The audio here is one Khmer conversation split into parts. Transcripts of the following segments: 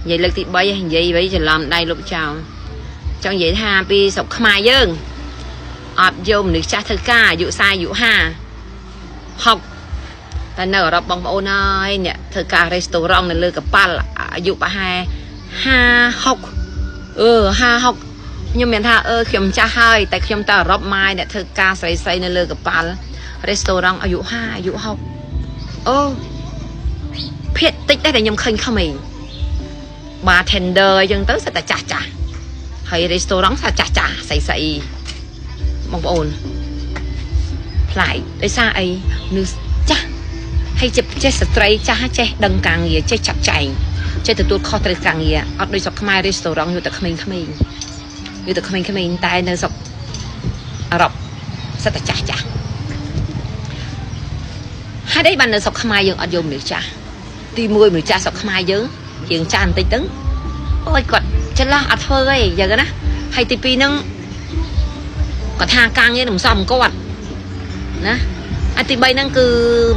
និយាយលើកទី3និយាយវិញច្រឡំដៃលុបចោលចង់និយាយថាពីស្រុកខ្មែរយើងអត់យកមនុស្សចាស់ធ្វើការអាយុ40អាយុ50 60តែនៅអឺរ៉ុបបងប្អូនអើយអ្នកធ្វើការរេស្តូរ៉ង់នៅលើកប៉ាល់អាយុប្រហែល50 60អឺ50 60ខ្ញុំមានថាអឺខ្ញុំចាស់ហើយតែខ្ញុំទៅអឺរ៉ុបម៉ាយអ្នកធ្វើការស្រីស្រីនៅលើកប៉ាល់រេស្តូរ៉ង់អាយុ50អាយុ60អូភាគតិចដែរតែខ្ញុំឃើញក្មេង bartender អញ្ចឹងទៅសិតតែចាស់ចាស់ហើយ restaurant សិតចាស់ចាស់ស្អីស្អីបងប្អូនប្លែកដោយសារអីមនុស្សចាស់ហើយចេះចេះស្ត្រីចាស់ចេះដឹងការងារចេះចាត់ចែងចេះទទួលខុសត្រូវការងារអត់ដូចស្រុកខ្មែរ restaurant យកតែក្មេងៗយកតែក្មេងៗតែនៅស្រុកអឺរ៉ុបសិតតែចាស់ចាស់ហេតុអីបាននៅស្រុកខ្មែរយើងអត់យកមនុស្សចាស់ទី1មនុស្សចាស់ស្រុកខ្មែរយើងជាងចាស់បន្តិចទៅអូយគាត់ច្រឡោះអត់ធ្វើអីយ៉ាងណាហើយទី2ហ្នឹងគាត់ថាការងារនឹងសមគាត់ណាហើយទី3ហ្នឹងគឺ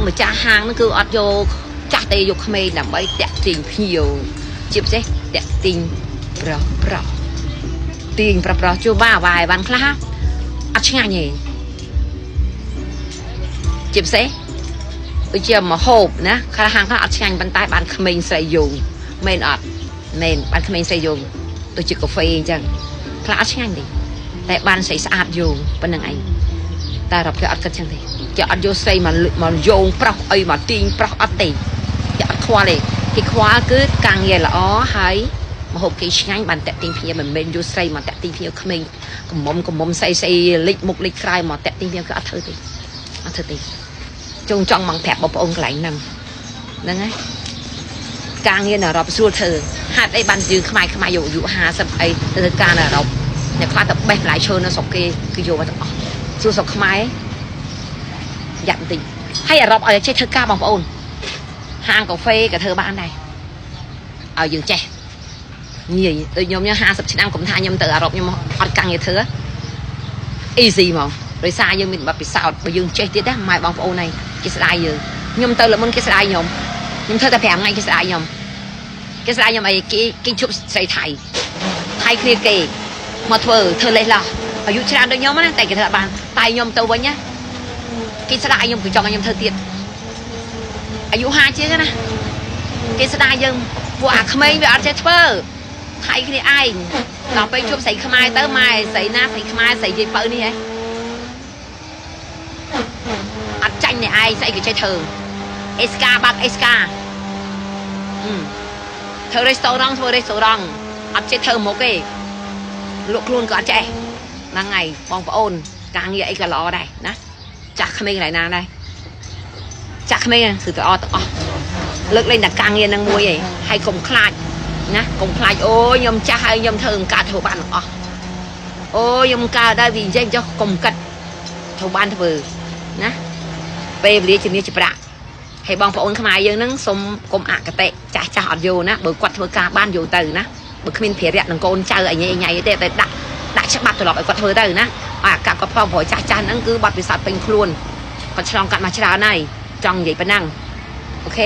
ម្ចាស់ហាងហ្នឹងគឺអត់យកចាស់ទេយកក្មេងដើម្បីតាក់ទាញភ្ញៀវជាពិសេសតាក់ទាញប្រុសប្រុសទាញប្រុសប្រុសជួបាវ៉ាយបានខ្លះអត់ឆ្ងាញ់ទេជាពិសេសដូចជាមហូបណាខ្លះហាងខ្លះអត់ឆ្ងាញ់ប៉ុន្តែបានក្មេងស្រីយងមែនអត់មែនបានក្មេងស្រីយងដូចជាកាហ្វេអញ្ចឹងខ្លះអត់ឆ្ងាញ់ទេតែបានស្រីស្អាតយងប៉ុណ្្នឹងឯងតែរាប់គេអត់គិតចឹងទេគេអត់យកស្រីមកមកយោងប្រុសអីមកទាញប្រុសអត់ទេគេអត់ខ្វល់ទេគេខ្វល់គឺការងារល្អហើយមហូបគេឆ្ងាញ់បានតាក់ទាញភ្ញៀវមិនមែនយកស្រីមកតាក់ទាញភ្ញៀវក្មេងកំមុំកំមុំស្អីស្អីលិចមុខលិចក្រោយមកតាក់ទាញភ្ញៀវគឺអត់ធ្វើទេអត់ធ្វើទេចង់ចង់មកប្រាប់បងប្អូនកន្លែងហ្នឹងហ្នឹងហើយការងារនៅអឺរ៉ុបស្រួលធ្វើហេតុអីបានយើងខ្មែរខ្មែរយកអាយុ50អីទៅធ្វើការនៅអឺរ៉ុបអ្នកខ្លះទៅបេះបន្លែឈើនៅស្រុកគេគឺយកមកទាំងអស់សួរស្រុកខ្មែរយ៉ាប់បន្តិចហើយអឺរ៉ុបឲ្យចេះធ្វើការបងប្អូនហាងកាហ្វេក៏ធ្វើបានដែរឲ្យយើងចេះងាយដូចខ្ញុំ50ឆ្នាំកុំថាខ្ញុំទៅអឺរ៉ុបខ្ញុំអត់ការងារធ្វើ easy ហ្មងដោយសារយើងមានបទពិសោធន៍បើយើងចេះទៀតណាម៉ែបងប្អូនឯងគេស្ដាយយើងខ្ញុំទៅលើមុនគេស្ដាយខ្ញុំខ្ញុំធ្វើតែ5ថ្ងៃគេស្ដាយខ្ញុំគេស្ដាយខ្ញុំអីគេគេជប់ស្រីថៃថៃគ្នាគេមកធ្វើធ្វើលេះឡោះអាយុច្រើនដូចខ្ញុំណាតែគេធ្វើអត់បានតែខ្ញុំទៅវិញណាគេស្ដាយខ្ញុំគេចង់ឲ្យខ្ញុំធ្វើទៀតអាយុ50ជាងណាគេស្ដាយយើងពួកអាក្មេងវាអត់ចេះធ្វើថៃគ្នាឯងដល់ពេលជួបស្រីខ្មែរទៅម៉ែស្រីណាស្រីខ្មែរស្រីយាយពៅនេះហ៎អត់ចាញ់អ្នកឯងស្អីក៏ចេះធ្វើអេស្កាបាក់អេស្កាធ្វើរេស្តូរ៉ង់ធ្វើរេស្តូរ៉ង់អត់ចេះធ្វើមុខទេលក់ខ្លួនក៏អត់ចេះហ្នឹងហើយបងប្អូនការងារអីក៏ល្អដែរណាចាស់ក្មេងកន្លែងណាដែរចាស់ក្មេងគឺល្អទាំងអស់លើកលែងតែការងារនឹងមួយឯងហើយកុំខ្លាចណាកុំខ្លាចអូខ្ញុំចាស់ហើយខ្ញុំធ្វើអង្ការធ្វើបានទាំងអស់អូខ្ញុំកើតដែរវាអញ្ចឹងចុះកុំគិតធ្វើបានធ្វើណាពេលវេលាជំនាញជាប្រាក់ហើយបងប្អូនខ្មែរយើងហ្នឹងសុំកុំអកតេចាស់ចាស់អត់យកណាបើគាត់ធ្វើការបានយកទៅណាបើគ្មានភារៈនឹងកូនចៅអីញ៉ៃញ៉ៃទេតែដាក់ដាក់ច្បាប់ត្រឡប់ឲ្យគាត់ធ្វើទៅណាឲ្យអាកាគាត់ផងព្រោះចាស់ចាស់ហ្នឹងគឺបាត់ពិសោធន៍ពេញខ្លួនគាត់ឆ្លងកាត់មកច្រើនហើយចង់និយាយប៉ុណ្ណឹង OK.